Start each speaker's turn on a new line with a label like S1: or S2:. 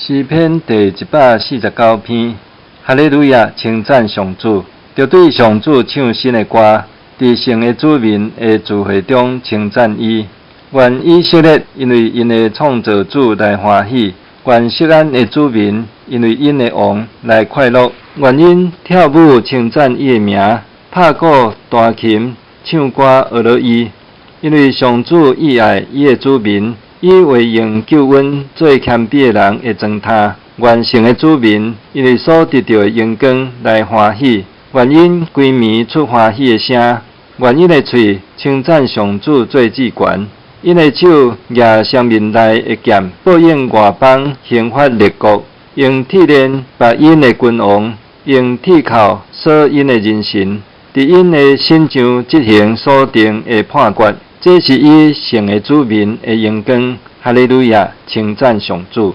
S1: 詩篇第149篇，哈利路亞，稱讚上主，著對上主唱新的歌，佇聖的子民的聚會中稱讚伊。願以色列因為𪜶的創造主來歡喜，願錫安的子民因為𪜶的王來快樂。願𪜶跳舞稱讚伊的名，拍鼓彈琴唱歌呵咾伊。因為上主意愛伊的子民，伊會用救恩做謙卑的人的床榻。願聖的子民因為所得著的榮光來歡喜，願𪜶規暝出歡喜的聲，願𪜶的喙稱讚上主做至懸。𪜶的手舉雙面內的劍，報應外邦，刑罰列國，用鐵鏈縛𪜶的君王，用鐵銬鎖𪜶的人臣，佇𪜶的身上執行所定的判決。這是伊聖的子民的榮光。哈利路亞，稱讚上主。